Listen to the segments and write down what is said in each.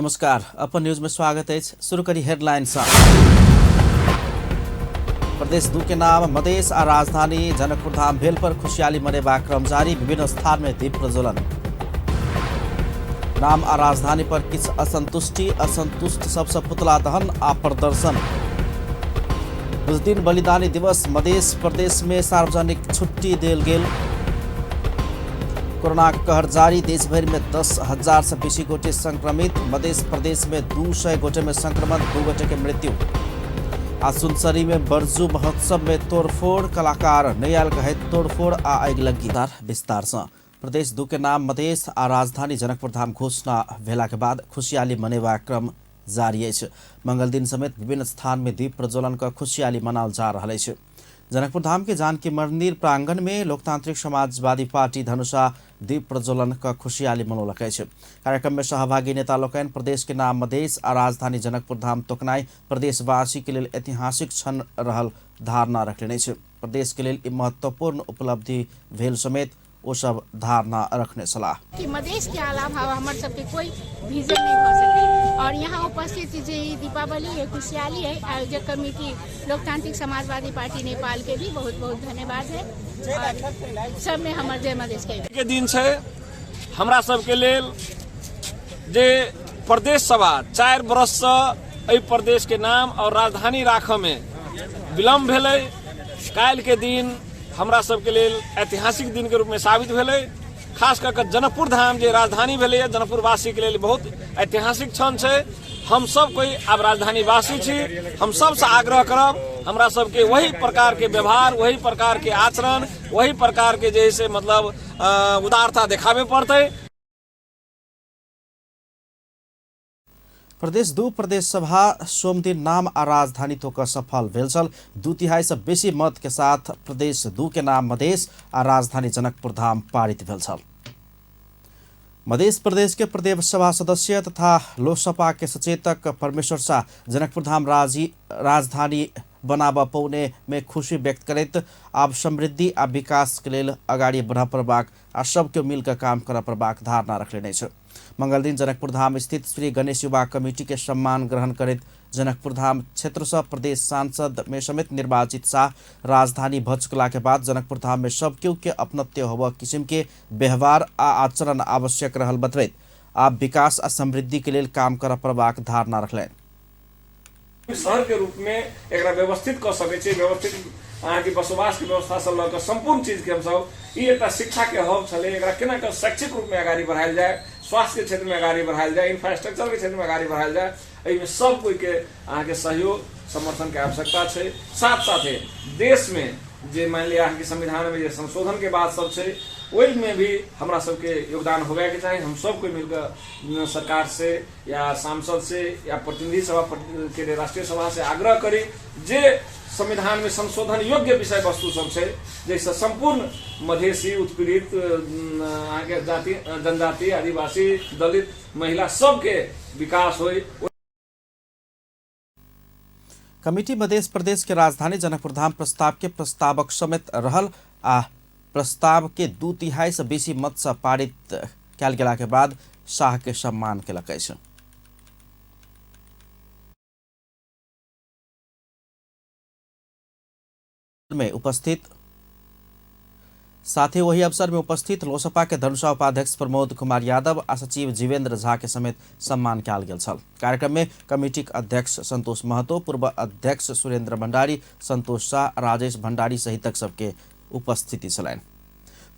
नमस्कार, अपन न्यूज में स्वागत अछि। शुरू करी हेडलाइन सँ। प्रदेश 2 के नाम मधेश आ राजधानी जनकपुर धाम भेल पर खुशहाली मनेबाक क्रम जारी, विभिन्न स्थान में दीप प्रज्वलन। नाम आ राजधानी पर किछु असंतुष्टि, असंतुष्ट सबसँ पुतला दहन आ प्रदर्शन। बुधदिन बलिदानी दिवस, मधेश प्रदेश में सार्वजनिक छुट्टी देल गेल। कोरोना कहर जारी, देश भरि में 10,000 से बेसी गोटे संक्रमित, मधेश प्रदेश में 200 गोटे में संक्रमण, 2 गोटे के मृत्यु। आ सुनसरी में बरजू महोत्सव में तोड़फोड़, कलाकार नहि आयल कहैत तोड़फोड़ आ अगिलग्गी। विस्तार सँ प्रदेश 2 के नाम मधेश आ राजधानी जनकपुर धाम घोषणा भेला के बाद खुशहाली मनेबाक क्रम जारी अछि। मंगल दिन समेत विभिन्न स्थान में दीप प्रज्वलन क खुशहाली मनाओल जा रहल अछि। जनकपुर धाम के जानकी मंदिर प्रांगण में लोकतांत्रिक समाजवादी पार्टी धनुषा दीप प्रज्वलन क खुशहाली मनौलक अछि। कार्यक्रम में सहभागी नेता लोकनि प्रदेश के नाम मधेश आ राजधानी जनकपुर धाम तोकनाइ प्रदेशवासी के लेल ऐतिहासिक क्षण रहल धारणा रखलनि अछि। प्रदेश के लेल ई महत्वपूर्ण उपलब्धि भेल समेत ओ सब धारणा रखने छलाह। कि मधेश के अलावा हमर सबके कोई विजन नहीं भऽ सकै। और यहाँ उपस्थित जे ई दीपावली है, खुशहाली है, आयोजक कमेटी लोकतांत्रिक समाजवादी पार्टी नेपाल के भी बहुत बहुत धन्यवाद है। और सब में हमर जय मधेश के। के दिन छै हमरा सबके लेल जे प्रदेश सभा 4 बरस से एहि प्रदेश के नाम और राजधानी राखऽ में विलम्ब भेलै। काल्हि के दिन हमरा सबके लेल ऐतिहासिक दिन के रूप में साबित भेलै। खास कऽ के जनकपुर धाम जे राजधानी भेलैए, जनकपुरवासी के लेल बहुत ऐतिहासिक क्षण छै। हम सब कोई आब राजधानीवासी छी, हम सबसँ आग्रह करब हमरा सबके वही प्रकार के व्यवहार, वही प्रकार के आचरण, वही प्रकार के जे से मतलब उदारता देखाबे पड़तै। प्रदेश 2 प्रदेश सभा सोमदिन नाम आ राजधानी तोक सफल भेल छल। 2/3 से बेसी मत के साथ प्रदेश 2 के नाम मधेश आ राजधानी जनकपुर धाम पारित भेल छल। मधेश प्रदेश के प्रदेश सभा सदस्य तथा लोकसभा के सचेतक परमेश्वर शाह जनकपुर धाम राजधानी बनाब पौने में खुशी व्यक्त करैत आब समृद्धि आ विकास के लेल अगाडि बढ़ पड़बाक आ सबके मिलकर काम कर पड़बाक धारणा रखलेने अछि। मंगल दिन जनकपुर धाम स्थित श्री गणेश युवा कमेटी के सम्मान ग्रहण करैत जनकपुर धाम क्षेत्र से प्रदेश सांसद में समेत निर्वाचित शाह राजधानी भ चुकला के बाद जनकपुर धाम में सब केहू के अपनत्व होब किसिम के व्यवहार आ आचरण आवश्यक रहल बतबैत आब विकास आ समृद्धि के लेल काम कर पड़बाक धारणा रखलनि। शहर के रूप में एकरा व्यवस्थित कऽ सकै छी, व्यवस्थित अहाँके बसोबास के व्यवस्था से लऽ कऽ सम्पूर्ण चीज के हमसब ई एकटा शिक्षा के हब छलै, एकरा केना कऽ शैक्षिक रूप में अगाडि बढ़ायल जाय, स्वास्थ्य के क्षेत्र में अगाडि बढ़ायल जाय, इंफ्रास्ट्रक्चर के क्षेत्र में अगाडि बढ़ायल जाय, एहिमे सब कोई के अहाँके सहयोग समर्थन के आवश्यकता छै। साथ साथे देश में जे मानि लिअ अहाँके संविधान में जे संशोधन के बात सब छै ओहिमे भी हमरा सबके योगदान होबे के चाही। हम सब कोई मिलकर सरकार से या सांसद से या प्रतिनिधि सभा के राष्ट्रीय सभा से आग्रह करी जे संविधान में संशोधन योग्य विषय वस्तु सब छै जैसे संपूर्ण मधेसी उत्पीड़ित अहाँके जाति जनजाति आदिवासी दलित महिला सबके विकास होय। कमिटी मधेश प्रदेश के राजधानी जनकपुर धाम प्रस्ताव के प्रस्तावक समेत रहल आ प्रस्ताव के 2/3 से बेसी मत से पारित कयल गेला के बाद शाह के सम्मान केलक अछि। में उपस्थित साथ ही वही अवसर में उपस्थित लोसपा के धनुषा उपाध्यक्ष प्रमोद कुमार यादव आ सचिव जीवेंद्र झा के समेत सम्मान कयल गेल छल। कार्यक्रम में कमेटी के अध्यक्ष संतोष महतो, पूर्व अध्यक्ष सुरेंद्र भंडारी, संतोष शाह, राजेश भंडारी सहितक सबके उपस्थिति छलनि।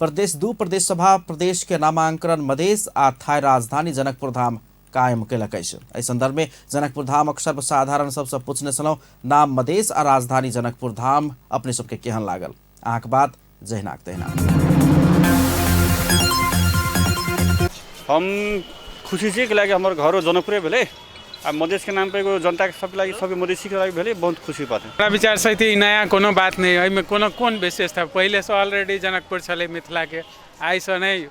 प्रदेश 2 प्रदेश सभा प्रदेश के नामांकन मधेश आ थाई राजधानी जनकपुर धाम कायम केलक अछि। एहि संदर्भ में जनकपुर धामक सर्वसाधारण सबसँ पूछने छलहुँ, नाम मधेश आ राजधानी जनकपुर धाम अपने सबके केहन लागल? अहाँके बात जहिनाक तहिना। हम खुशी छी कि लागे हमर घरो जनकपुरे भेलै आ मधेश के नाम पे एगो जनता के सबके लागि सबके मधेसी के लागि भेलै, बहुत खुशी बात है। हमरा विचार से ई नया कोनो बात नहीं, एहिमे कोनो कोन विशेषता, पहिले से ऑलरेडी जनकपुर छलै मिथिला के, आइसँ नहि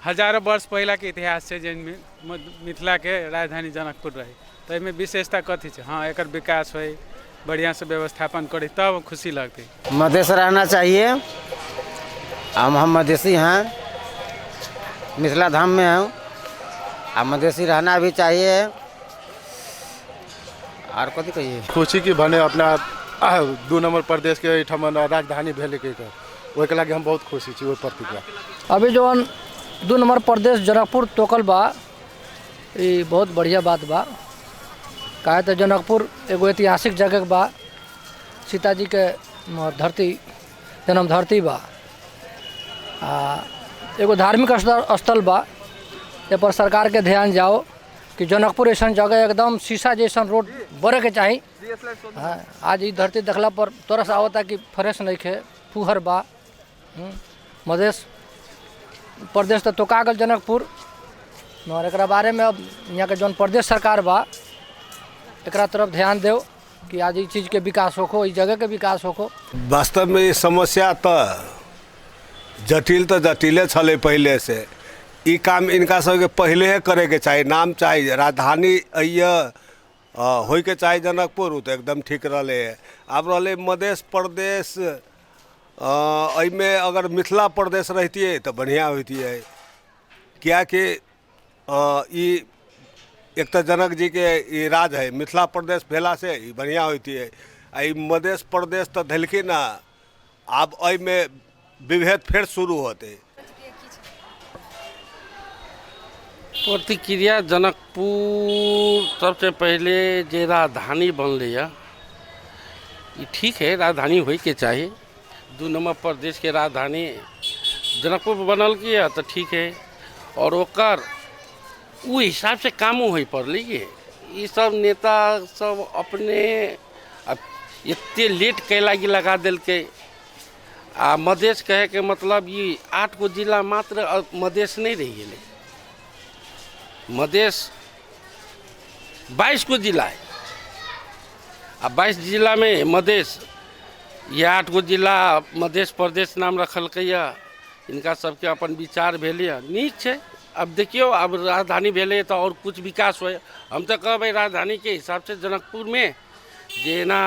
हजारों वर्ष पहिलाके इतिहास छै जे मिथिलाके राजधानी जनकपुर रहै, तऽ एहिमे विशेषता कथी छै? हाँ, एकर विकास होइ, बढ़िआँसँ व्यवस्थापन करी तब खुशी लगतै। मधेश रहना चाहिए, हम मधेसी हैं, मिथिला धाम में हूँ, आ मधेसी रहना भी चाहिए। Are कथी कहिए। खुशी की भने अपना 2 नंबर प्रदेश के एहिठाम राजधानी भेलै कहि ओहिके लागि हम बहुत खुशी छी ओहि प्रतिक्रिया। अभी जौन 2 नंबर प्रदेश जनकपुर तोकल बा, ई बहुत बढ़िया बात बा। काहे तो जनकपुर एगो ऐतिहासिक जगह बा, सीता जी के धरती जन्म धरती बा, आ एगो धार्मिक स्थल बा। ए पर सरकार के ध्यान जाओ कि जनकपुर ऐसा जगह एकदम शीशा जैसन रोड बने के चाही। हाँ, आज ई धरती देखला पर तरस आवता कि फ्रेश नहीं खे, फुहर बा। मधेश प्रदेश तो तोका गल जनकपुर, और एकरा बारे में अब यहाँ के जौन प्रदेश सरकार बा एकरा तरफ ध्यान दो कि आज ई चीज़ के विकास होखो, इस जगह के विकास होखो। वास्तव में ये समस्या तो जटिल तो जटिले छलै पहले से। ई काम इनका सबके पहले ही करे के चाही। नाम चाही राजधानी अइय होइके के चाही जनकपुर, उ तो एकदम ठीक रहले है। आब रहले मधेश प्रदेश, एहिमे अगर मिथिला प्रदेश रहितियै तो बढ़िया होइतियै, कियाकि ई एक तो जनक जी के ई राज है, मिथिला प्रदेश भेला से ई बढ़िया होइतियै। आ ई मधेश प्रदेश तो धेलखिन ना, आब एहिमे विभेद फेर शुरू होतै। प्रतिक्रिया जनकपुर सबसे पहले जे राजधानी बनलै ये ठीक है, राजधानी होइके चाही। 2 नंबर प्रदेश के राजधानी जनकपुर बनल की है तो ठीक है, और ओकर उ हिसाब से कामो होइ पड़लै। ये सब नेता सब अपने अब एते लेट कै लागी लगा देलकै। आ मधेश कहैके मतलब ई 8 गो जिला मात्र मधेश नहीं रहि गेलै, मधेश 22 गो जिला है। आ 22 जिला में मधेश ये 8 गो जिला मधेश प्रदेश नाम रखलकै यऽ। इनका सबके अपन विचार भेलै, नीक छै। अब देखियौ, अब राजधानी भेलै तऽ और कुछ विकास होय। हम तऽ कहबै राजधानी के हिसाब से जनकपुर में जेना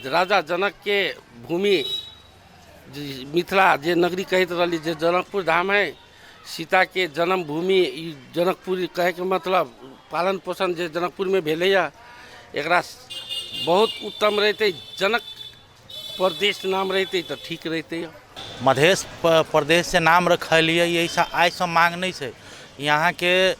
राजा जनक के भूमि मिथिला जे नगरी कहैत रहली, जे जनकपुर धाम है, सीता के जन्मभूमि ई जनकपुर कहैके मतलब पालन पोषण जे जनकपुर में भेलैया, एकरा बहुत उत्तम रहितै, जनक प्रदेश नाम रहितै तऽ ठीक रहितै। मधेश प्रदेश से नाम रखलिए, यही आइसँ मांग नहीं है। यहाँ के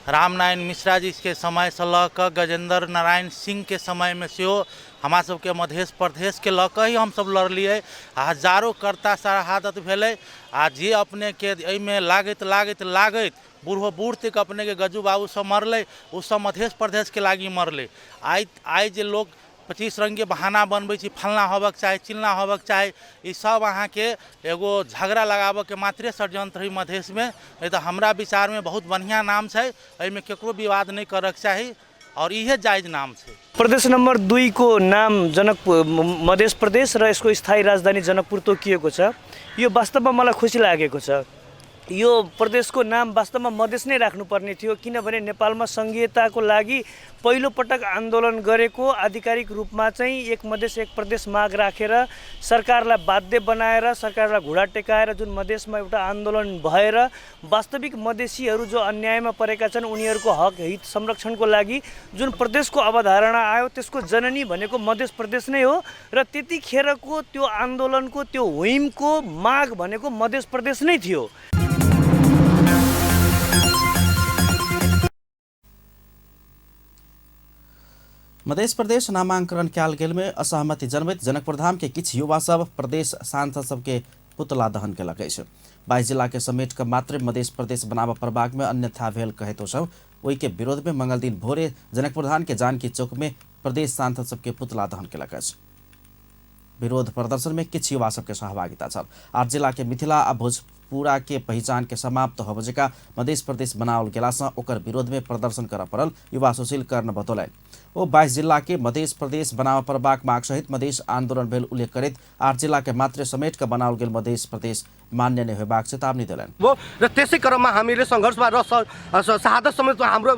रामनारायण मिश्रा जी के समय से लऽ कऽ गजेंद्र नारायण सिंह के समय में सेहो हमरा सबके मधेश प्रदेश के लऽ कऽ ही हमसब लड़लिए। हजारों कर्ता शहादत भेलै। आ जे अपने के एहिमे लागैत लागैत लागैत बूढ़ो बूढ़ तक अपने के गज्जू बाबू सब मरलै, ओ सब मधेश प्रदेश के लागी मरलै। आइ आइ जे लोग 25 रंग के बहाना बनबै छी, फलना होबक चाही चिलना होबक चाही, ई सब अहाँके एगो झगड़ा लगाबऽके मात्रे षड्यंत्र है मधेशमे। नहीं तऽ हमरा विचारमे बहुत बढ़िआँ नाम छै, एहिमे केकरो विवाद नहि करक चाही और इहे जायज नाम छै। प्रदेश नम्बर 2 को नाम जनकपुर मधेश प्रदेश र यसको स्थायी राजधानी जनकपुर तोकिएको छ। यो वास्तवमा मलाई खुसी लागेको छ। यो प्रदेशको नाम वास्तवमा मधेश नै राख्नुपर्ने थियो, किनभने नेपालमा सङ्घीयताको लागि पहिलोपटक आन्दोलन गरेको आधिकारिक रूपमा चाहिँ एक मधेश एक प्रदेश माग राखेर सरकारलाई बाध्य बनाएर सरकारलाई घुँडा टेकाएर जुन मधेशमा एउटा आन्दोलन भएर वास्तविक मधेसीहरू जो अन्यायमा परेका छन् उनीहरूको हक हित संरक्षणको लागि जुन प्रदेशको अवधारणा आयो त्यसको जननी भनेको मधेश प्रदेश नै हो। र त्यतिखेरको त्यो आन्दोलनको त्यो हुइमको माग भनेको मधेश प्रदेश नै थियो। मध्य प्रदेश नामांकन कयल गेल में असहमति जनबैत जनकपुरधाम के किछु युवा सब प्रदेश सांसद सबके पुतला दहन केलक अछि। 22 जिला के समेट कऽ मात्र मध्य प्रदेश बनाबऽ पड़बाक में अन्यथा भेल कहैत सब ओहि के विरोध में मंगल दिन भोरे जनकपुरधाम के जानकी चौक में प्रदेश सांसद सबके पुतला दहन केलक अछि। विरोध प्रदर्शन में किछु युवा सबके सहभागिता छल। 8 जिला के मिथिला आ भोजपुरा के पहिचान के समाप्त होबय जकाँ मध्य प्रदेश बनाओल गेला ओकर विरोध में प्रदर्शन करऽ पड़ल युवा सुशील कर्ण बतौलनि। ओ 22 जिला के मध्य प्रदेश बनाबऽ पड़बाक माग सहित मधेश आंदोलन भेल उल्लेख करैत 8 जिला के मात्र समेट कऽ बनाओल गेल मध्य प्रदेश मान्य नहि होयबाक चेतावनी देलनि। र त्यसै क्रममा हामीले सङ्घर्षमा र शहादत समेत हाम्रो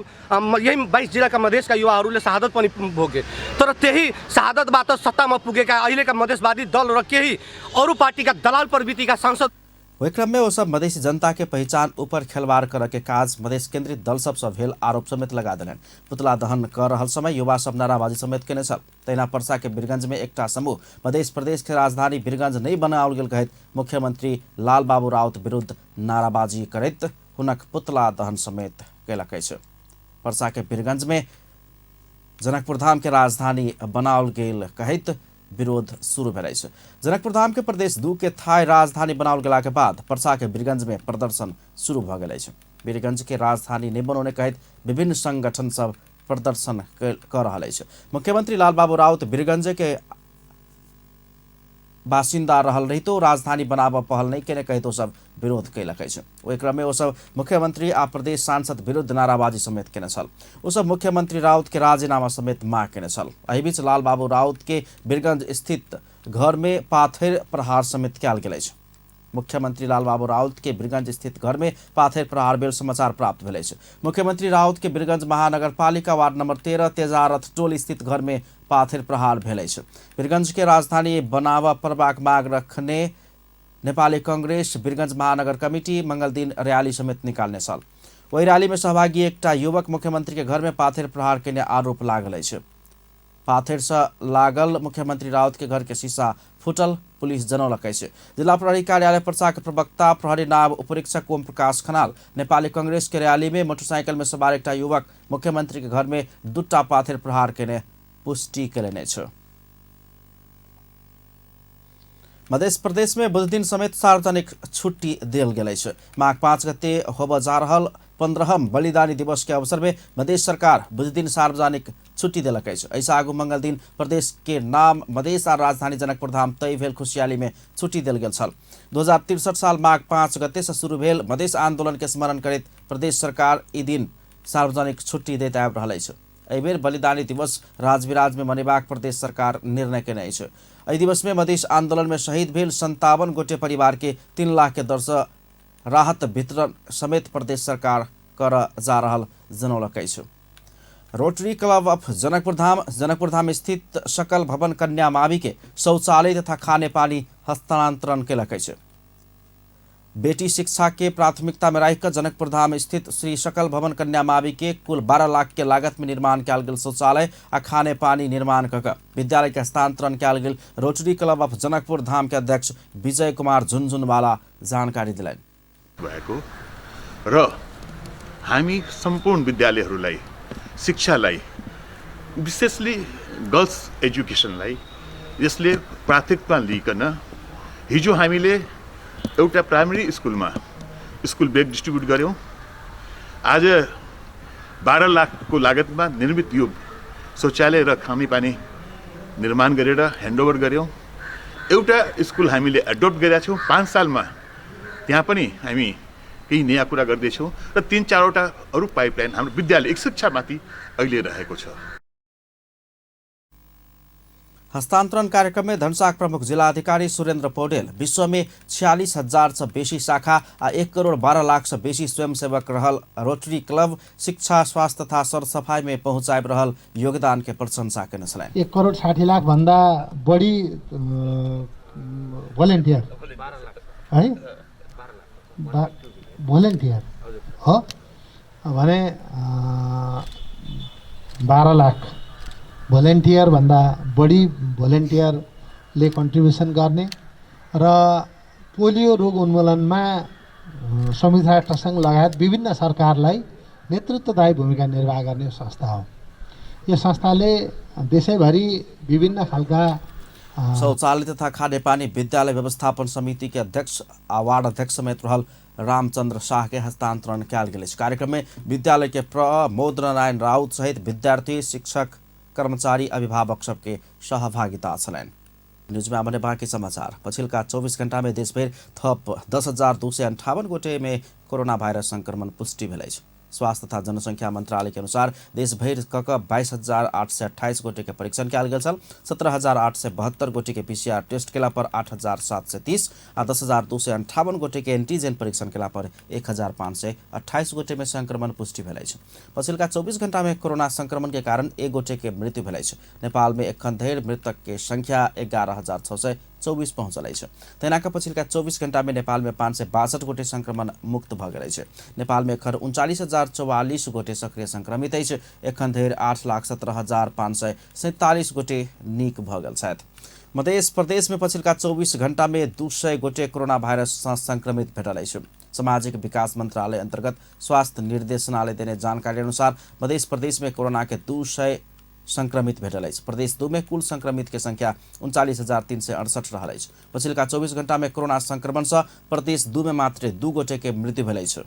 यही 22 जिल्लाका मधेसका युवाहरूले शहादत पनि भोगे, तर त्यही शहादतबाट सत्तामा पुगेका अहिलेका मधेसवादी दल र केही अरू पार्टीका दलाल प्रवृत्तिका सांसद ओहि क्रम में ओ सब मधेसी जनता के पहिचान ऊपर खेलवाड़ करऽ के काज मधेस केंद्रित दल सब सँ भेल आरोप समेत लगा देलनि। पुतला दहन कऽ रहल समय युवा सब नाराबाजी समेत केने छल। तहिना परसा के वीरगंज में एकटा समूह मधेश प्रदेश के राजधानी वीरगंज नहि बनाओल गेल कहैत मुख्यमंत्री लालबाबू राउत विरुद्ध नाराबाजी करैत हुनक पुतला दहन समेत कयलक अछि। परसा के वीरगंज में जनकपुरधाम के राजधानी बनाओल गेल कहैत विरोध शुरू भेल अछि। जनकपुरधाम के प्रदेश 2 के थाई राजधानी बनाओल गेला के बाद परसा के वीरगंज में प्रदर्शन शुरू भऽ गेल अछि। वीरगंज के राजधानी नहि बनौने कहैत विभिन्न संगठन सब प्रदर्शन कऽ रहल अछि। मुख्यमंत्री लालबाबू राउत वीरगंज के बासिन्दा रहल रहितो राजधानी बनाबऽ पहल नहि केने कहैत ओ सब विरोध कयलक अछि। ओहि क्रम में ओ सब मुख्यमंत्री आ प्रदेश सांसद विरुद्ध नाराबाजी समेत केने छल। ओ सब मुख्यमंत्री राउत के राजीनामा समेत मांग केने छल। एहि बीच लालबाबू राउत के वीरगंज स्थित घर में पाथर प्रहार समेत कयल गेल अछि। मुख्यमंत्री लालबाबू राउत के वीरगंज स्थित घर में पाथर प्रहार भेल समाचार प्राप्त भेल अछि। मुख्यमंत्री राउत के वीरगंज महानगरपालिका वार्ड नंबर 13 तेजारथ टोल स्थित घर में पाथर प्रहार भेल अछि। वीरगंज के राजधानी बनाबऽ पड़बाक माग रखने नेपाली कांग्रेस वीरगंज महानगर कमिटी मंगल दिन रैली समेत निकालने छल। ओहि रैली में सहभागी एकटा युवक मुख्यमंत्री के घर में पाथर प्रहार केने आरोप लागल अछि। पाथर से लागल मुख्यमंत्री राउत के घर के शीशा फूटल पुलिस जनौलक अछि। जिला प्रहरी कार्यालय पर्सा के प्रवक्ता प्रहरी नायब उपरीक्षक ओम प्रकाश खनाल नेपाली कांग्रेस के रैली में मोटरसाइकिल में सवार एकटा युवक मुख्यमंत्री के घर में 2टा पाथर प्रहार केने पुष्टि कयलनि अछि। मध्य प्रदेश में बुधदिन समेत सार्वजनिक छुट्टी देल गेल अछि। माघ 5 गते होबऽ जा रहल 15म बलिदानी दिवस के अवसर में मधेश सरकार बुधदिन सार्वजनिक छुट्टी देलक अछि। एहिसँ आगू मंगल दिन प्रदेश के नाम मधेश आ राजधानी जनकपुरधाम तय भेल खुशियाली में छुट्टी देल गेल छल। 2063 साल माघ 5 गते से शुरू भेल मधेश आंदोलन के स्मरण करैत प्रदेश सरकार ई दिन सार्वजनिक छुट्टी दैत आबि रहल अछि। एहि बेर बलिदानी दिवस राजविराज में मनेबाक प्रदेश सरकार निर्णय केने अछि। एहि दिवस में मधेश आंदोलन में शहीद भेल 57 गोटे परिवार के 3 लाख के दर से राहत वितरण समेत प्रदेश सरकार कर जा रहल जनौलक अछि। Rotary club of Janakpurdham Janakpurdham स्थित सकल भवन कन्या मावि के शौचालय तथा खानेपानी हस्तांतरण केलक अछि। बेटी शिक्षा के प्राथमिकता में राखि कऽ जनकपुरधाम स्थित श्री सकल भवन कन्या मावि के कुल 12 लाख के लागत में निर्माण कयल गेल शौचालय आ खानेपानी निर्माण कऽ कऽ विद्यालय के हस्तांतरण कयल गेल rotary club of Janakpur Dham के अध्यक्ष विजय कुमार झुनझुनवाला जानकारी दिलनि। भएको र हामी सम्पूर्ण विद्यालयहरूलाई शिक्षालाई विशेषली गर्ल्स एजुकेसनलाई यसले प्राथमिकता लिइकन हिजो हामीले एउटा प्राइमेरी स्कुलमा स्कुल ब्याग डिस्ट्रिब्युट गऱ्यौँ। आज 12 लाखको लागतमा निर्मित यो शौचालय र खानेपानी निर्माण गरेर ह्यान्डओभर गऱ्यौँ। एउटा स्कुल हामीले एडप्ट गरेका छौँ। 5 सालमा त्यहाँ पनि हामी केही नयाँ कुरा गर्दैछौँ र 3-4वटा अरू पाइपलाइन हाम्रो विद्यालय शिक्षामाथि अहिले रहेको छ। हस्तांतरण कार्यक्रम में धनुषाक प्रमुख जिलाधिकारी सुरेन्द्र पौडेल विश्व में 46,000 से बेसी शाखा आ 1 करोड़ 12 लाख से बेसी स्वयंसेवक रहल रोटरी क्लब शिक्षा स्वास्थ्य तथा सरसफाई में पहुंचाबि रहल योगदान के प्रशंसा केने छलनि। 1 करोड़ 60 लाख भन्दा बढी भोलिन्टियर है, भोलिन्टियर हो भने 12 लाख भोलिन्टियर भन्दा बढी भोलिन्टियरले कन्ट्रिब्युसन गर्ने र पोलियो रोग उन्मूलनमा संयुक्त राष्ट्र सङ्घ लगायत विभिन्न सरकारलाई नेतृत्वदायी भूमिका निर्वाह गर्ने संस्था हो। यो संस्थाले देशैभरि विभिन्न खालका शौचालय तथा खानेपानी विद्यालय व्यवस्थापन समिति के अध्यक्ष आ वार्ड अध्यक्ष समेत रहल रामचंद्र शाह के हस्तांतरण कयल गेल अछि। कार्यक्रम में विद्यालय के प्रमोद नारायण राउत सहित विद्यार्थी, शिक्षक, कर्मचारी, अभिभावक सबके सहभागिता छलनि। न्यूज में आबने बाँकी समाचार। पछिल्का 24 घंटा में देशभरि थप 10,258 गोटे में कोरोना वायरस संक्रमण पुष्टि भेल अछि। स्वास्थ्य तथा जनसंख्या मंत्रालय के अनुसार देशभरि कऽ 22,828 गोटे के परीक्षण कयल गेल छल। 17,872 गोटे के पीसीआर टेस्ट केला पर 8,730 आ 10,258 गोटे के एंटीजन परीक्षण केला पर 1,528 गोटे में संक्रमण पुष्टि भेल अछि। पछिल्का 24 घंटा में कोरोना संक्रमण के कारण 1 गोटे के मृत्यु भेल अछि। नेपाल में एखन धरि मृतक के संख्या 11,600 24 पहुँचल अछि। तहिना कऽ पछिलका 24 घंटा में नेपाल में 562 गोटे संक्रमण मुक्त भऽ गेल अछि। नेपाल में एखन 39,044 गोटे सक्रिय संक्रमित अछि। एखन धरि 8,17,547 गोटे नीक भऽ गेल छथि। मध्य प्रदेश में पछिलका 24 घंटा में 200 गोटे कोरोना वायरस सँ संक्रमित भेटल अछि। सामाजिक विकास मंत्रालय अंतर्गत स्वास्थ्य निर्देशनालय देने जानकारी अनुसार मध्य प्रदेश में कोरोना के 200 संक्रमित भेटल अछि। प्रदेश 2 में कुल संक्रमित के संख्या 39,368 रहल अछि। पछिलका 24 घंटा में कोरोना संक्रमण सँ प्रदेश 2 में मात्र 2 गोटे के मृत्यु भेल अछि,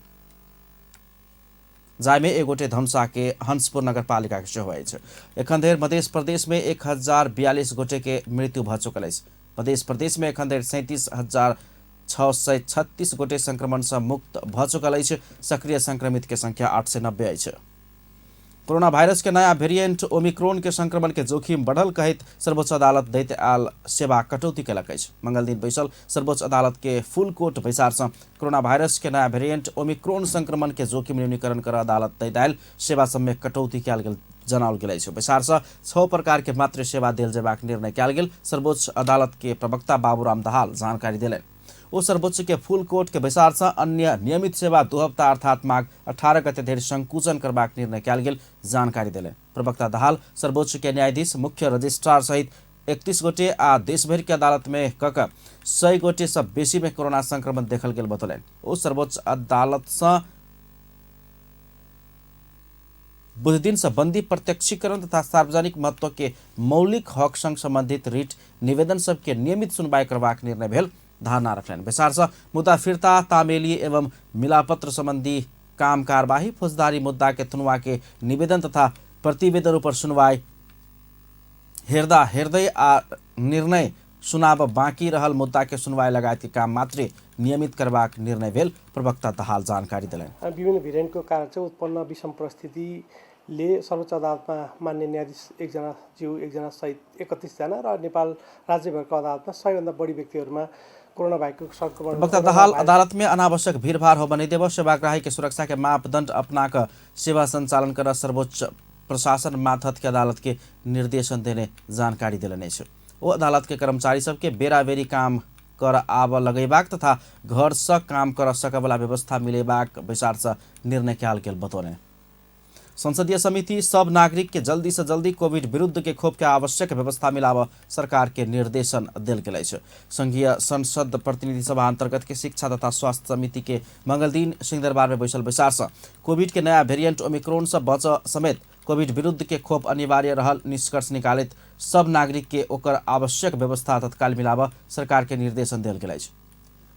जाहिमे एक गोटे धनुषा के हंसपुर नगरपालिका के सेहो अछि। एखन धरि मध्य प्रदेश में 1042 गोटे के मृत्यु भऽ चुकल अछि। मध्य प्रदेश में एखन धरि 37,636 गोटे संक्रमण सँ मुक्त भऽ चुकल अछि। सक्रिय संक्रमित के संख्या 890 अछि। कोरोना वायरस के नया वेरिएंट ओमिक्रोन के संक्रमण के जोखिम बढ़ल कहैत सर्वोच्च अदालत दैत आयल सेवा कटौती केलक अछि। मंगलदिन बैसल सर्वोच्च अदालत के फुल कोर्ट बैसार सँ कोरोना वायरस के नया वेरिएंट ओमिक्रोन संक्रमण के जोखिम न्यूनीकरण कर अदालत दैत आयल सेवा सबमे कटौती कयल गेल जनाओल गेल अछि। बैसार सँ 6 प्रकार के मात्र सेवा देल जेबाक निर्णय कयल गेल सर्वोच्च अदालत के प्रवक्ता बाबूराम दाहाल जानकारी देलनि। ओ सर्वोच्च के फुल कोर्ट के बैसार सँ अन्य नियमित सेवा 2 हप्ता अर्थात माघ 18 गते धरि संकुचन करबाक निर्णय कयल गेल जानकारी देलनि। प्रवक्ता दाहाल सर्वोच्च के न्यायाधीश, मुख्य रजिस्ट्रार सहित 31 गोटे आ देशभरि के अदालत में कक 100 गोटे सँ बेसी में कोरोना संक्रमण देखल गेल बतौलनि। ओ सर्वोच्च अदालत सँ बुधदिन सँ बंदी प्रत्यक्षीकरण तथा सार्वजनिक महत्व के मौलिक हक संग संबंधित रिट निवेदन सबके नियमित सुनवाई करबाक निर्णय भेल धारणा रखलनि। बैसार सँ मुद्दा फिर्ता, तामेली एवं मिलापत्र संबंधी काम कारबाही, फौजदारी मुद्दा के थुनवा के निवेदन तथा प्रतिवेदन ऊपर सुनवाई हेर्दा हेर्दै आ निर्णय सुनाब बाँकी रहल मुद्दा के सुनवाई लगायत के काम मात्रै नियमित करबाक निर्णय भेल प्रवक्ता दाहाल जानकारी देलनि। विभिन्न भेरिएन्टको कारण चाहिँ उत्पन्न विषम परिस्थितिले सर्वोच्च अदालतमा मान्य न्यायाधीश एकजना ज्यू एकजना सहित 31 जना र नेपाल राज्यभरको अदालतमा 100 भन्दा बढी व्यक्तिहरूमा कोरोना भाइरसको संक्रमण। प्रवक्ता दाहाल अदालत में अनावश्यक भीड़भाड़ होबय नहि देब, सेवाग्राही के सुरक्षा के मापदंड अपना कऽ सेवा संचालन कर सर्वोच्च प्रशासन मातहत के अदालत के निर्देशन देने जानकारी देलनि अछि। ओ अदालत के कर्मचारी सबके बेराबेरी काम कर आब लगेबाक तथा घर सँ काम कर सकयवला व्यवस्था मिलेबाक बैसार सँ निर्णय कयल गेल बतौलनि। संसदीय समिति सब नागरिक के जल्दी से जल्दी कोविड विरुद्ध के खोप के आवश्यक व्यवस्था मिलाव सरकार के निर्देशन देल गेल अछि। संघीय संसद प्रतिनिधि सभा अंतर्गत के शिक्षा तथा स्वास्थ्य समिति के मंगलदिन सिंहदरबार में बैसल बैसार सँ कोविड के नया वेरिएंट ओमिक्रोन से बच समेत कोविड विरुद्ध के खोप अनिवार्य रहल निष्कर्ष निकालैत सब नागरिक के ओकर आवश्यक व्यवस्था तत्काल मिलाव सरकार के निर्देशन देल गेल अछि।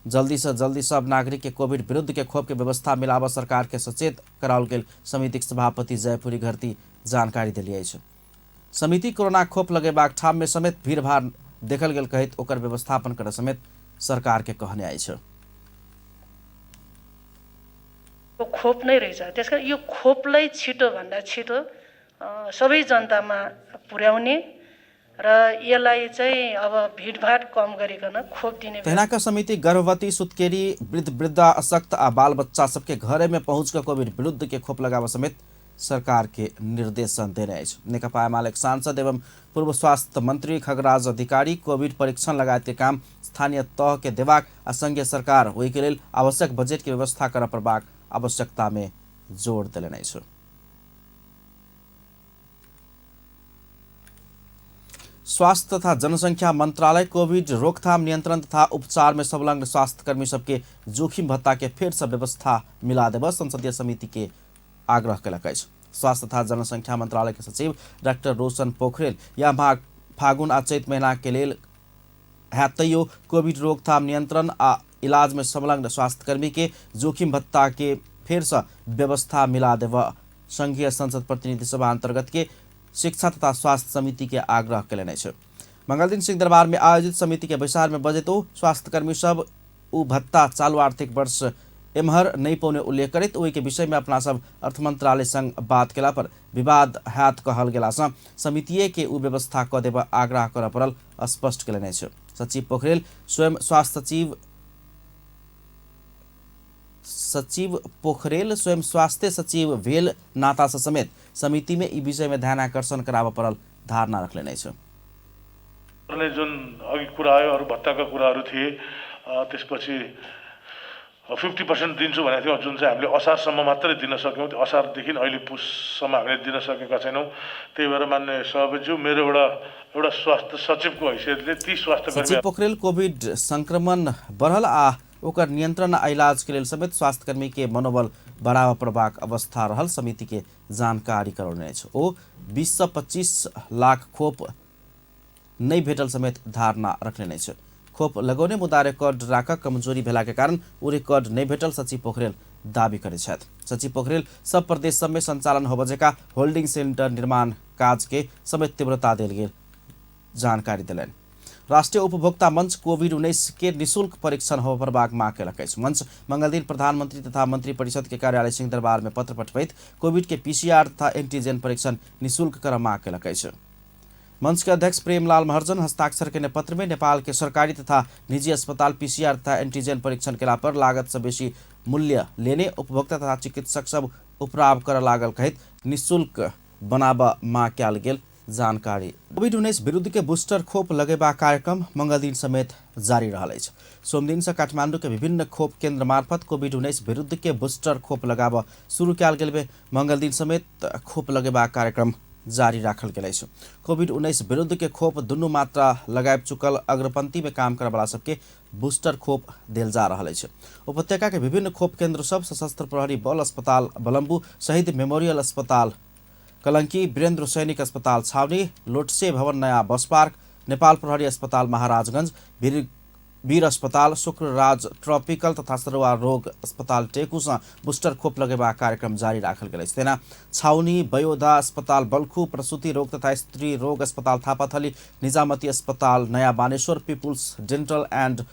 जल्दी से जल्दी सब नागरिक के कोविड विरुद्ध के खोप के व्यवस्था मिलाव सरकार के सचेत कराओल गेल समितिक सभापति जयपुरी घरती जानकारी देली अछि। समिति कोरोना खोप लगेबाक ठाम में समेत भीड़भाड़ देखल गेल कहैत ओकर व्यवस्थापन कर समेत सरकार के कहने अछि। खोप नै रहेछ, त्यसकारण यो खोपलाई छिटोभन्दा छिटो सबै जनतामा पुर्याउने र यसलाई चाहिँ अब भीडभाड कम गरिकन खोप दिने। तहिना समिति गर्भवती, सुतकेरी, वृद्ध वृद्धा, अशक्त आ बाल बच्चा सबके घरे में पहुँच कर कोविड विरुद्ध के खोप लगाव समेत सरकार के निर्देशन देने अछि। नेकपा एमाले सांसद एवं पूर्व स्वास्थ्य मंत्री खगराज अधिकारी कोविड परीक्षण लगायत के काम स्थानीय तह के देबाक आ संघीय सरकार ओहि के लेल आवश्यक बजट के व्यवस्था करऽ पड़बाक आवश्यकता में जोर देलनि अछि। स्वास्थ्य तथा जनसंख्या मंत्रालय कोविड रोकथाम, नियंत्रण तथा उपचार में संलग्न स्वास्थ्यकर्मी सबके जोखिम भत्ता के फेर से व्यवस्था मिला देब संसदीय समिति के आग्रह केलक अछि। स्वास्थ्य तथा जनसंख्या मंत्रालय के सचिव डाक्टर रोशन पोखरेल यह माघ, फागुन आ चैत महीना के लेल है तैयो कोविड रोकथाम, नियंत्रण आ इलाज में संलग्न स्वास्थ्यकर्मी के जोखिम भत्ता के फेर से व्यवस्था मिला देब संघीय संसद प्रतिनिधि सभा अंतर्गत के शिक्षा तथा स्वास्थ्य समिति के आग्रह केलनि अछि। मंगलदिन सिंहदरबार में आयोजित समिति के बैसार में बजैत ओ स्वास्थ्यकर्मी सब उ भत्ता चालू आर्थिक वर्ष एम्हर नहि पौने उल्लेख करैत ओहि के विषय में अपना सब अर्थ मंत्रालय संग बात केला पर विवाद हैत कहल गेला सँ समितिये के उ व्यवस्था क देब आग्रह करऽ पड़ल स्पष्ट केलनि अछि। सचिव पोखरेल स्वयं स्वास्थ्य सचिव पोखरेल स्वयं स्वास्थ्य सचिव भेल नाता समेत समिति में ई विषय में ध्यान आकर्षण कराबऽ पड़ल धारणा रखलनि अछि। गर्ने जुन अघि कुरा आयो, अरू भत्ताका कुराहरू थिए, त्यसपछि 50% दिन्छु भनेको थियो, जुन चाहिँ हामीले असारसम्म मात्रै दिन सक्यौँ। त्यो असारदेखि अहिले पुससम्म हामीले दिन सकेका छैनौँ। त्यही भएर मान्य सभापतिज्यू, मेरो एउटा एउटा स्वास्थ्य सचिवको हैसियतले ती स्वास्थ्यकर्मी सचिव पोखरेल कोविड संक्रमण बढ़ल आ ओकर नियंत्रण आ इलाज के लेल समेत स्वास्थ्यकर्मी के मनोबल बढ़ावा पड़बाक अवस्था रहल समिति के जानकारी करौने अछि। ओ 20 से 25 लाख खोप नहि भेटल समेत धारणा रखने अछि। खोप लगौने मुदा रिकॉर्ड राखक कमजोरी भेला के कारण ओ रिकॉर्ड नहि भेटल सचिव पोखरेल दावी करै छथि। सचिव पोखरेल सब प्रदेश सब में संचालन होबय जकाँ होल्डिंग सेंटर निर्माण काज के समेत तीव्रता देल गेल जानकारी देलनि। राष्ट्रीय उपभोक्ता मंच कोविड-19 के निःशुल्क परीक्षण होबय पड़बाक मांग केलक अछि। मंच मंगलदिन प्रधानमंत्री तथा मंत्री परिषद के कार्यालय सिंहदरबार में पत्र पठबैत कोविड के पीसीआर तथा एंटीजन परीक्षण निःशुल्क करऽ मांग केलक अछि। मंच के अध्यक्ष प्रेमलाल महर्जन हस्ताक्षर केने पत्र में नेपाल के सरकारी तथा निजी अस्पताल पीसीआर तथा एंटीजन परीक्षण केला पर लागत से बेसी मूल्य लेने उपभोक्ता तथा चिकित्सक सब उपराव करऽ लागल कहैत निःशुल्क बनाबऽ मांग कयल गेल जानकारी। कोविड-19 विरुद्ध के बूस्टर खोप लगेबाक कार्यक्रम मंगलदिन समेत जारी रहल अछि। सोमदिन से काठमांडू के विभिन्न खोप केंद्र मार्फत कोविड-19 विरुद्ध के बूस्टर खोप लगाबऽ शुरू कयल गेल बे मंगलदिन समेत खोप लगेबाक कार्यक्रम जारी राखल गेल अछि। कोविड-19 विरुद्ध के खोप दुनू मात्रा लगाबि चुकल अग्रपंक्ति में काम करऽवला सबके बूस्टर खोप देल जा रहल अछि। उपत्यका के विभिन्न खोप केंद्र सब सशस्त्र प्रहरी बल अस्पताल बलम्बू, शहीद मेमोरियल अस्पताल कलंकी, वीरेंद्र सैनिक अस्पताल छावनी, लोटसे भवन नयाँ बस पार्क, नेपाल प्रहरी अस्पताल महाराजगंज, वीर अस्पताल शुक्रराज ट्रॉपिकल तथा सरुवा रोग अस्पताल टेकूसँ बूस्टर खोप लगेबाक कार्यक्रम जारी राखल गेल अछि। तेना छाउनी बयोदा अस्पताल बल्खु, प्रसूति रोग तथा स्त्री रोग अस्पताल थापाथली, निजामती अस्पताल नयाँ Baneshwar, people's dental and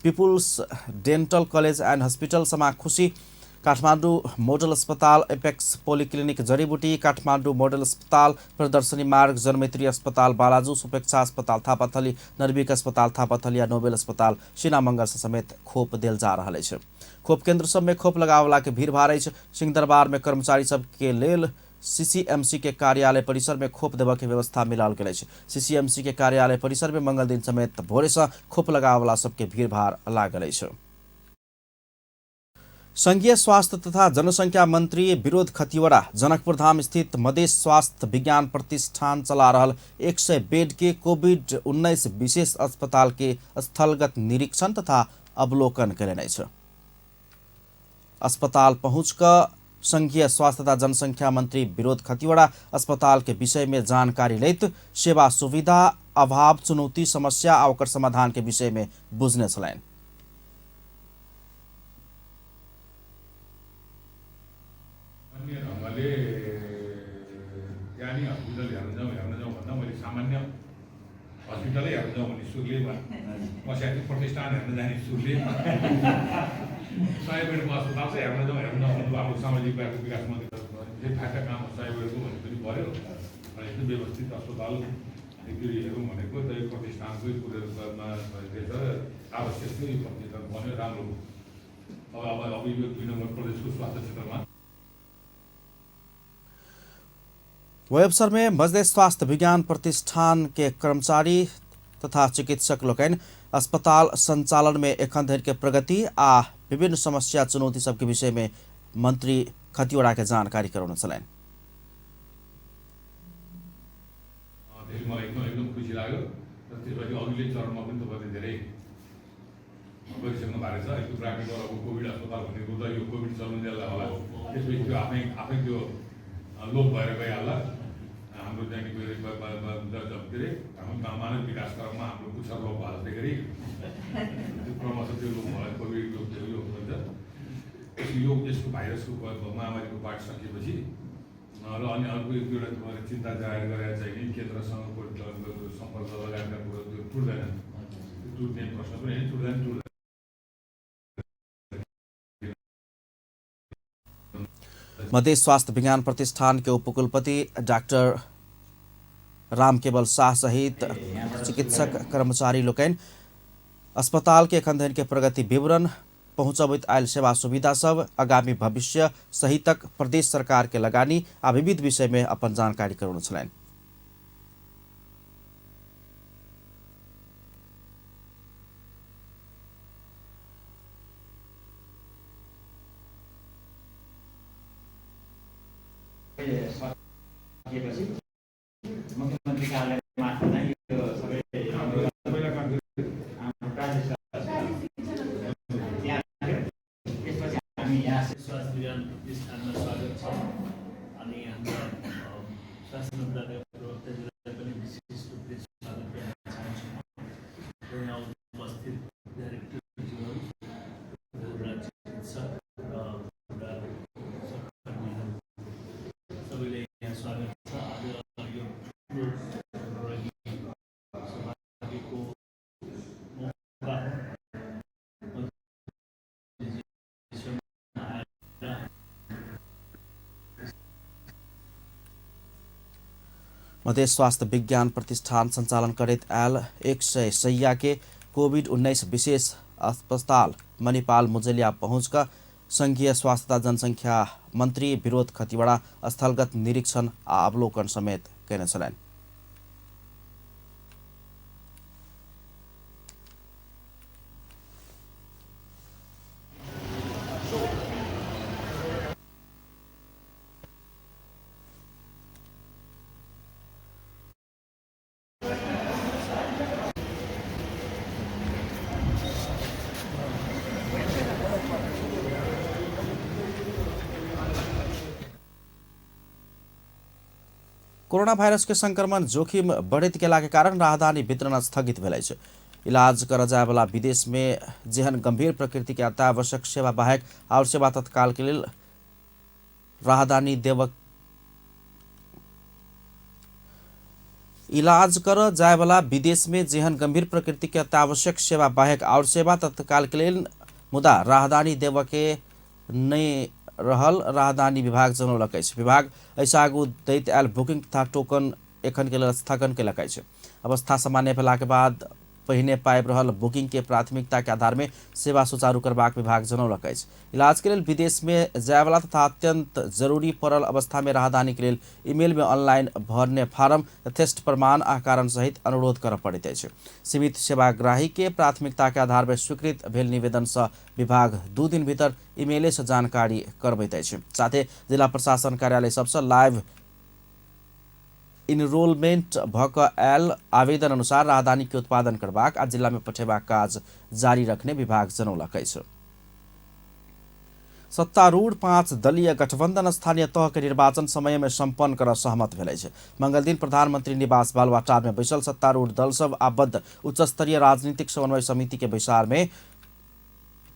people's dental college and hospital Samakhushi, Kathmandu model अस्पताल एपेक्स पोलिक्लिनिक जडीबुटी, काठमाडौँ मोडल अस्पताल प्रदर्शनी मार्ग, जनमैत्री अस्पताल बालाजू, सुपेक्षा अस्पताल थापाथली, नर्विक अस्पताल थापाथली आ नोबेल अस्पताल सीनामंगल समेत खोप देल जा रहल अछि। खोप केंद्र सब में खोप लगावला के भीड़भाड़ अछि। सिंहदरबार में कर्मचारी सब के लेल सीसीएमसी के कार्यालय परिसर में खोप देबऽ के व्यवस्था मिलाओल गेल अछि। सीसीएमसी के कार्यालय परिसर में मंगलदिन समेत भोरे से खोप लगावला सबके भीड़भाड़ लागल अछि। संघीय स्वास्थ्य तथा जनसंख्या मंत्री विरोध खतिवड़ा जनकपुरधाम स्थित मधेश स्वास्थ्य विज्ञान प्रतिष्ठान चला रहल 100 बेड के कोविड-19 विशेष अस्पताल के स्थलगत निरीक्षण तथा अवलोकन कयलनि अछि। अस्पताल पहुँच कऽ संघीय स्वास्थ्य तथा जनसंख्या मंत्री विरोध खतिवड़ा अस्पताल के विषय में जानकारी लैत सेवा सुविधा अभाव, चुनौती, समस्या आ ओकर समाधान के विषय में बुझने छलनि। अन्य ढङ्गले त्यहाँ नि हस्पिटल हेर्न जाउँ भन्दा मैले सामान्य हस्पिटलै हेर्न जाउँ भन्ने सुरले बसेको थिएँ। प्रतिष्ठान हेर्न जाने सुरले 100 बेडको अस्पताल चाहिँ हेर्न जाउँ भन्नु हाम्रो सामाजिक विकास मन्त्री फाइदा काम 100 बेडको भन्ने पनि पऱ्यो। अनि यस्तो व्यवस्थित अस्पताल एकचोटि हेरौँ भनेको त यो प्रतिष्ठानकै कुरोमा रहेछ, आवश्यक थियो यो प्रतिष्ठान बन्यो, राम्रो हो। अब अब यो 2 नम्बर प्रदेशको स्वास्थ्य क्षेत्रमा वह अवसर में मधेश स्वास्थ्य विज्ञान प्रतिष्ठान के कर्मचारी तथा चिकित्सक लोकनि अस्पताल संचालन में एखन धरि के प्रगति आ विभिन्न समस्या चुनौती सबके विषय में मंत्री खतिवड़ा के जानकारी करौने छलनि। मलाई एकदम एकदम खुसी लाग्यो र त्यसपछि अघिल्लो चरणमा पनि तपाईँले धेरै गरिसक्नु भएको छ। यो प्राकृतिक अब कोभिड अस्पताल भनेको त यो कोभिड चलुन्जेललाई होला, त्यसपछि त्यो आफै आफै त्यो लोप भएर गइहाल्ला। हाम्रो त्यहाँनिर के अरे हाम्रो मानव विकास क्रममा हाम्रो पुच्छर लोप भयो जस्तै गरी त्यो क्रमशः त्यो लोप भयो, कोभिड लोप लोप हुन्छ। यो यसको भाइरसको महामारीको पाठ सकिएपछि र अनि अर्को एक दुईवटा तपाईँले चिन्ता जाहेर गरेर चाहिँ नि केन्द्रसँगको सम्पर्क लगायतका कुरो त्यो टुट्दैन, त्यो टुट्ने प्रश्न पनि होइन, टुट्दैन टुट्दैन। मधेश स्वास्थ्य विज्ञान प्रतिष्ठान के उपकुलपति डाक्टर रामकेवल शाह सहित चिकित्सक कर्मचारी लोकनि अस्पताल के एखन धरि के प्रगति विवरण, पहुँचबैत आयल सेवा सुविधा सब, आगामी भविष्य सहितक प्रदेश सरकार के लगानी आ विविध विषय में अपन जानकारी करौने छलनि। सकिएपछि मुख्यमन्त्री कार्यालय मार्फत नै यो सबै हाम्रो त्यहाँ थियो। त्यसपछि हामी यहाँ स्वास्थ्य विज्ञान प्रतिष्ठानमा स्वागत छ। अनि हाम्रा स्वास्थ्य मन्त्रालय प्रवक्ताजीलाई पनि विशेष रूपले स्वागत गर्न चाहन्छु म। र यहाँ उपस्थित डाइरेक्टरज्यूहरू, हाम्रा चिकित्सक र हाम्रा सहकर्मीहरू सबैलाई यहाँ स्वागत छ। आज यो ठुलो हाम्रो लागि सौभाग्यको मौका हो। मन्त्रीज्यूसँग आएर मधेश स्वास्थ्य विज्ञान प्रतिष्ठान सञ्चालन करैत आयल 100 शैय्या के कोविड-19 विशेष अस्पताल मणिपाल मुजलिया पहुँच कऽ संघीय स्वास्थ्य तथा जनसंख्या मंत्री विरोध खतिवड़ा स्थलगत निरीक्षण आ अवलोकन समेत कयने छलनि। कोरोना वायरस के संक्रमण जोखिम बढ़ैत गेला के कारण राहदानी वितरण स्थगित भेल अछि। इलाज कर जाय वाला विदेश में जेहन गंभीर प्रकृति के अत्यावश्यक सेवा बाहेक और सेवा तत्काल के लेल राहदानी देवक इलाज कर जाय वाला विदेश में जेहन गंभीर प्रकृति के अत्यावश्यक सेवा बाहेक और सेवा तत्काल के लेल मुदा राहदानी देव के नहि रहल राहदानी विभाग जनौलक अछि। विभाग एहिसँ आगू दैत आयल बुकिंग तथा टोकन एखन के लेल स्थगन केलक अछि। अवस्था सामान्य भेला के बाद पहिने पाबि रहल बुकिंग के प्राथमिकता के आधार में सेवा सुचारू करबाक विभाग जनौलक अछि। इलाज के लेल विदेश में जायवला तथा अत्यंत जरूरी पड़ल अवस्था में राहदानी के लेल ईमेल में ऑनलाइन भरने फार्म यथेष्ट प्रमाण आ कारण सहित अनुरोध करय पड़ैत अछि। सीमित सेवाग्राही के प्राथमिकता के आधार पर स्वीकृत भेल निवेदन सँ विभाग 2 दिन भीतर ईमेले सँ जानकारी करबैत अछि। साथे जिला प्रशासन कार्यालय सबसँ लाइव इनरोलमेंट भ क आयल आवेदन अनुसार राहदानी के उत्पादन करबाक आ जिला में पठेबाक काज जारी रखने विभाग जनौलक अछि। सत्तारूढ़ 5 दलीय गठबंधन स्थानीय तह के निर्वाचन समय में संपन्न कर सहमत भेल अछि। मंगलदिन प्रधानमंत्री निवास बालुवाटार में बैसल सत्तारूढ़ दल सब आबद्ध उच्चस्तरीय राजनीतिक समन्वय समिति के बैसार में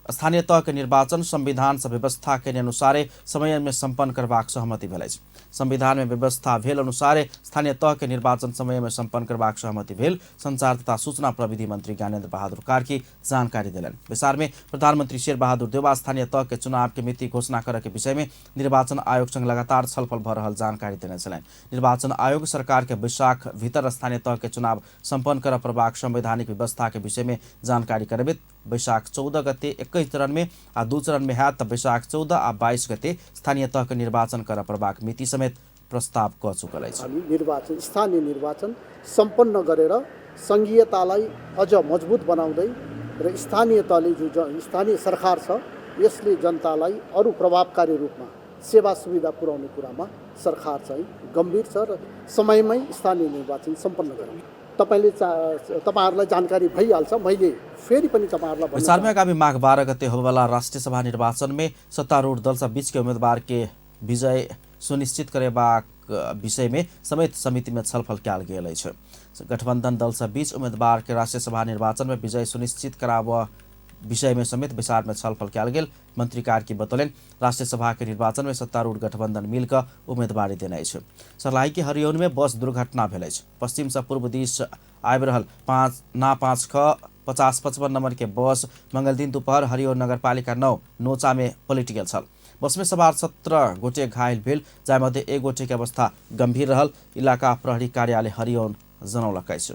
स्थानीय तह के निर्वाचन संविधान से व्यवस्था के अनुसारे समय में संपन्न करबाक सहमति भेल अछि। संविधान में व्यवस्था भेल अनुसारे स्थानीय तह के निर्वाचन समय में संपन्न करबाक सहमति भेल संचार तथा सूचना प्रविधि मंत्री ज्ञानेन्द्र बहादुर कार्की जानकारी देलनि। बैसार में प्रधानमंत्री शेर बहादुर देउवा स्थानीय तह के चुनाव के मिति घोषणा करय के विषय में निर्वाचन आयोग संग लगातार छलफल भ रहल जानकारी देने छलनि। निर्वाचन आयोग सरकार के वैशाख भीतर स्थानीय तह के चुनाव संपन्न करय पड़बाक संवैधानिक व्यवस्था के विषय में जानकारी करबैत वैशाख 14 गते 21 चरण में आ 2 चरण में हैत त वैशाख 14 आ 22 गते स्थानीय तह के निर्वाचन करय पड़बाक मिति समेत प्रस्ताव क चुकल अछि। हामी निर्वाचन स्थानीय निर्वाचन सम्पन्न गरेर सङ्घीयतालाई अझ मजबुत बनाउँदै र स्थानीय तहले जो स्थानीय सरकार छ यसले जनतालाई अरू प्रभावकारी रूपमा सेवा सुविधा पुर्याउने कुरामा सरकार चाहिँ गम्भीर छ र समयमै स्थानीय निर्वाचन सम्पन्न गराउँछ। तपाईले तपाईहरुलाई जानकारी भइहाल्छ, मैले फेरि पनि तपाईहरुलाई भन्न बैसार में आगामी माघ 12 गते होबेवाला राष्ट्रिय सभा निर्वाचन में सत्तारूढ़ दल सब बीच के उम्मीदवार के विजय सुनिश्चित करेबाक विषय में समेत समिति में छलफल कयल गेल अछि। गठबंधन दल सब बीच उम्मीदवार के राष्ट्रिय सभा निर्वाचन में विजय सुनिश्चित कराबऽ विषय में समेत बैसार में छलफल कयल गेल मंत्री कार्की बतौलनि। राष्ट्रिय सभा के निर्वाचन में सत्तारूढ़ गठबंधन मिलकर उम्मीदवारी देने अछि। सर्लाही के हरियौन में बस दुर्घटना भेल अछि। पश्चिम से पूर्व दिश आबि रहल 5 ना 5 ख 5055 नंबर के बस मंगलदिन दोपहर हरियौन नगरपालिका 9 नोचा में पलटि गेल छल। बस में सवार 17 गोटे घायल भेल, जाहिमध्ये 1 गोटे के अवस्था गंभीर रहल इलाका प्रहरी कार्यालय हरियौन जनौलक अछि।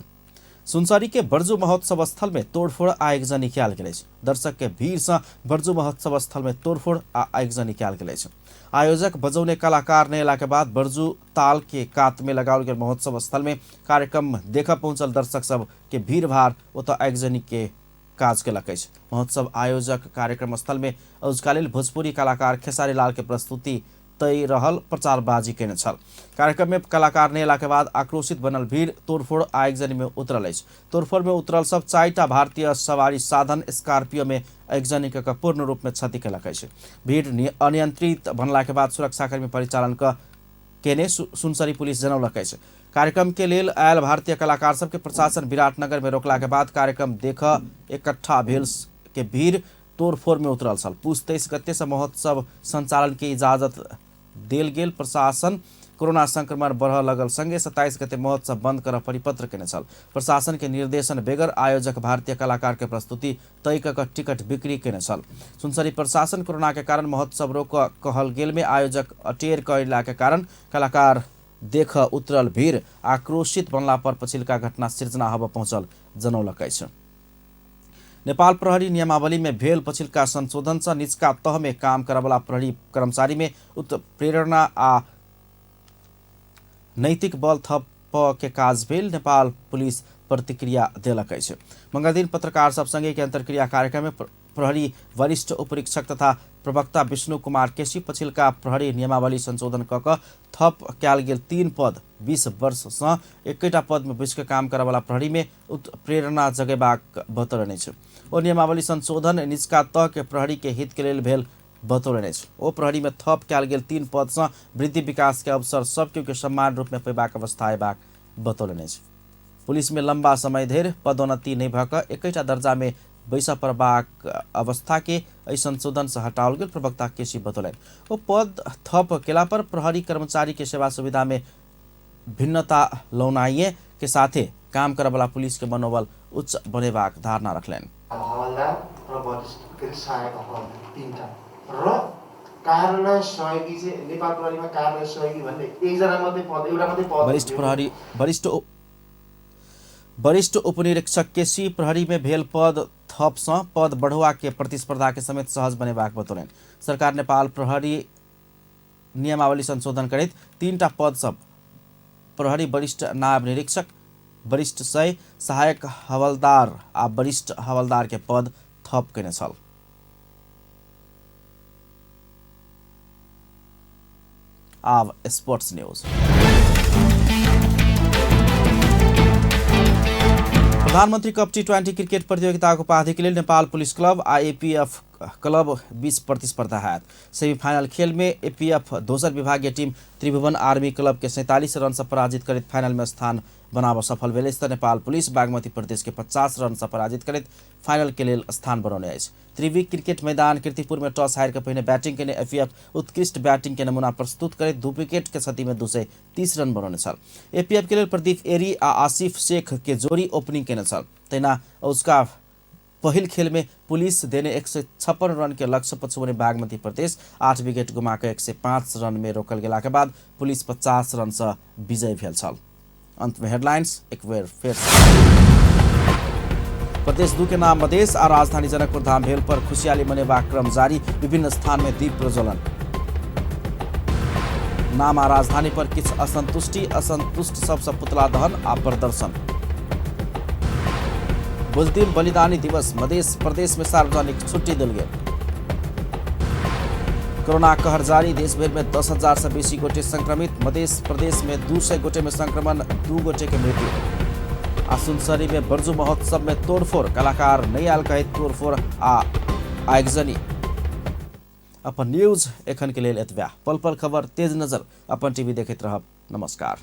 सुनसरी के बर्जु महोत्सव स्थल में तोड़फोड़ आ आगजनी कयल गेल अछि। दर्शक के भीड़ से बर्जु महोत्सव स्थल में तोड़फोड़ आ आगजनी कयल गेल अछि। आयोजक बजौने कलाकार नहि अयला के बाद बर्जु ताल के कात में लगाओल गेल महोत्सव स्थल में कार्यक्रम देखऽ पहुंचल दर्शक सब के भीड़ भाड़ ओतऽ आगजनी के काज केलक अछि। महोत्सव आयोजक कार्यक्रम स्थल में औजका लेल भोजपुरी कलाकार खेसारी लाल के प्रस्तुति तय रहल प्रचारबाजी केने छल। कार्यक्रम में कलाकार नहि अयला के बाद आक्रोशित बनल भीड़ तोड़फोड़ आगजनी में उतरल अछि। तोड़फोड़ में उतरल सब 4टा भारतीय सवारी साधन स्कॉर्पियो में आगजनी क पूर्ण रूप में क्षति केलक अछि। भीड़ अनियंत्रित बनला के बाद सुरक्षाकर्मी परिचालन क केने सुनसरी पुलिस जनौलक अछि। कार्यक्रम के लेल आयल भारतीय कलाकार सबके प्रशासन विराटनगर में रोकला के बाद कार्यक्रम देख इकट्ठा भेल के भीड़ तोड़फोड़ में उतरल छल। पुस 23 गते से महोत्सव संचालन के इजाजत देल गेल प्रशासन कोरोना संक्रमण बढ़ लगल संगे 27 गते महोत्सव बंद कर परिपत्र केने छल। प्रशासन के निर्देशन बेगर आयोजक भारतीय कलाकार के प्रस्तुति तय क टिकट बिक्री केने छल। सुनसरी प्रशासन कोरोना के कारण महोत्सव रोक कहल गेल में आयोजक अटेर कयला के कारण कलाकार देख उतरल भीड़ आक्रोशित बनला पर पछिलका घटना सिर्जना हब पहुँचल जनौलक अछि। नेपाल प्रहरी नियमावली में भेल पछिलका संशोधन से निचका तह में काम करवला प्रहरी कर्मचारी में उत्प्रेरणा आ नैतिक बल थप के काज भेल नेपाल पुलिस प्रतिक्रिया देलक अछि। मंगलदिन पत्रकार सब संगे के अंतर्क्रिया कार्यक्रम में प्रहरी वरिष्ठ उपरीक्षक तथा प्रवक्ता विष्णु कुमार केसी पछिलका प्रहरी नियमावली संशोधन क थप कयल गेल 3 पद 20 वर्ष सँ एकेटा पद में बैस के काम करवला प्रहरी में उत्प्रेरणा जगेबाक बतौलनि अछि। ओ नियमावली संशोधन निचका तह के प्रहरी के हित के लेल भेल बतौलनि अछि। ओ प्रहरी में थप कयल गेल 3 पद सँ वृद्धि विकास के अवसर सब केओ के समान रूप में पेबाक अवस्था अयबाक बतौलनि अछि। पुलिस में लंबा समय धरि पदोन्नति नहि भऽ कऽ एकेटा दर्जा में बैसऽ पड़बाक अवस्था के एहि संशोधन से हटाओल गेल प्रवक्ता केसी बतौलनि। ओ पद थप केला पर प्रहरी कर्मचारी के सेवा सुविधा में भिन्नता लौनाइए के साथे काम करवला पुलिस के मनोबल उच्च बनेबाक धारणा रखलनि। हवलदार र वरिष्ठ के सहायक हवलदार 3टा र कार्यालय सहयोगी चाहिँ नेपाल प्रहरीमा कार्यालय सहयोगी भन्ने एकजना मात्रै पद, एउटा मात्रै पद। वरिष्ठ प्रहरी वरिष्ठ उपनिरीक्षक केसी प्रहरी में भेल पद थप सँ पद बढ़ुआ के प्रतिस्पर्धा के समेत सहज बनेबाक बतौलनि। सरकार नेपाल प्रहरी नियमावली संशोधन करैत 3टा पद सब प्रहरी वरिष्ठ नायब निरीक्षक, वरिष्ठ सहायक हवलदार आ वरिष्ठ हवलदार के पद थप केने छल। आब स्पोर्ट्स न्यूज। प्रधानमन्त्री कप T20 cricket प्रतियोगिताको उपाधिको लेल नेपाल पुलिस क्लब आ एपीएफ क्लब बीच प्रतिस्पर्धा हैत। सेमीफाइनल खेल में एपीएफ दोसर विभागीय टीम त्रिभुवन आर्मी क्लब के 47 रन से पराजित करैत फाइनल में स्थान बनाब सफल भेल अछि। नेपाल पुलिस बागमती प्रदेश के 50 रन से पराजित करैत फाइनल के लेल स्थान बनौने अछि। त्रिवी क्रिकेट मैदान कीर्तिपुर में टॉस हारि के पहिने बैटिंग केने एपीएफ उत्कृष्ट बैटिंग के नमूना प्रस्तुत करैत 2 विकेट के क्षति में 230 रन बनौने छल। एपीएफ के लेल प्रदीप एरी आ आसिफ शेख के जोड़ी ओपनिंग केने छल। तहिना उसका पहिल खेल में पुलिस देने 156 रन के लक्ष्य पछुने बागमती प्रदेश 8 विकेट गुमा के 105 रन में रोकल गेला के बाद पुलिस 50 रन से विजय भेल छल। अंत में हेडलाइंस एक बेर फेर। प्रदेश 2 के नाम मधेश आ राजधानी जनकपुर धाम भेल पर खुशियाली मनेबाक क्रम जारी, विभिन्न स्थान में दीप प्रज्वलन। नाम आ राजधानी पर किछु असंतुष्टि, असंतुष्ट सबसँ पुतला दहन आ प्रदर्शन। बुधदिन बलिदानी दिवस, मधेश प्रदेश में सार्वजनिक छुट्टी देल गेल। कोरोना कहर जारी, देशभर में 10,000 से बेसी गोटे संक्रमित, मधेश प्रदेश में 200 गोटे में संक्रमण, 2 गोटे के मृत्यु। आ सुनसरी में बर्जू महोत्सव में तोड़फोड़, कलाकार नहीं आयल कहैत तोड़फोड़ आ आगजनी। अपन न्यूज एखन के लेल एतबे। पल पल खबर तेज नजर अपन टीवी देखैत रहब। नमस्कार।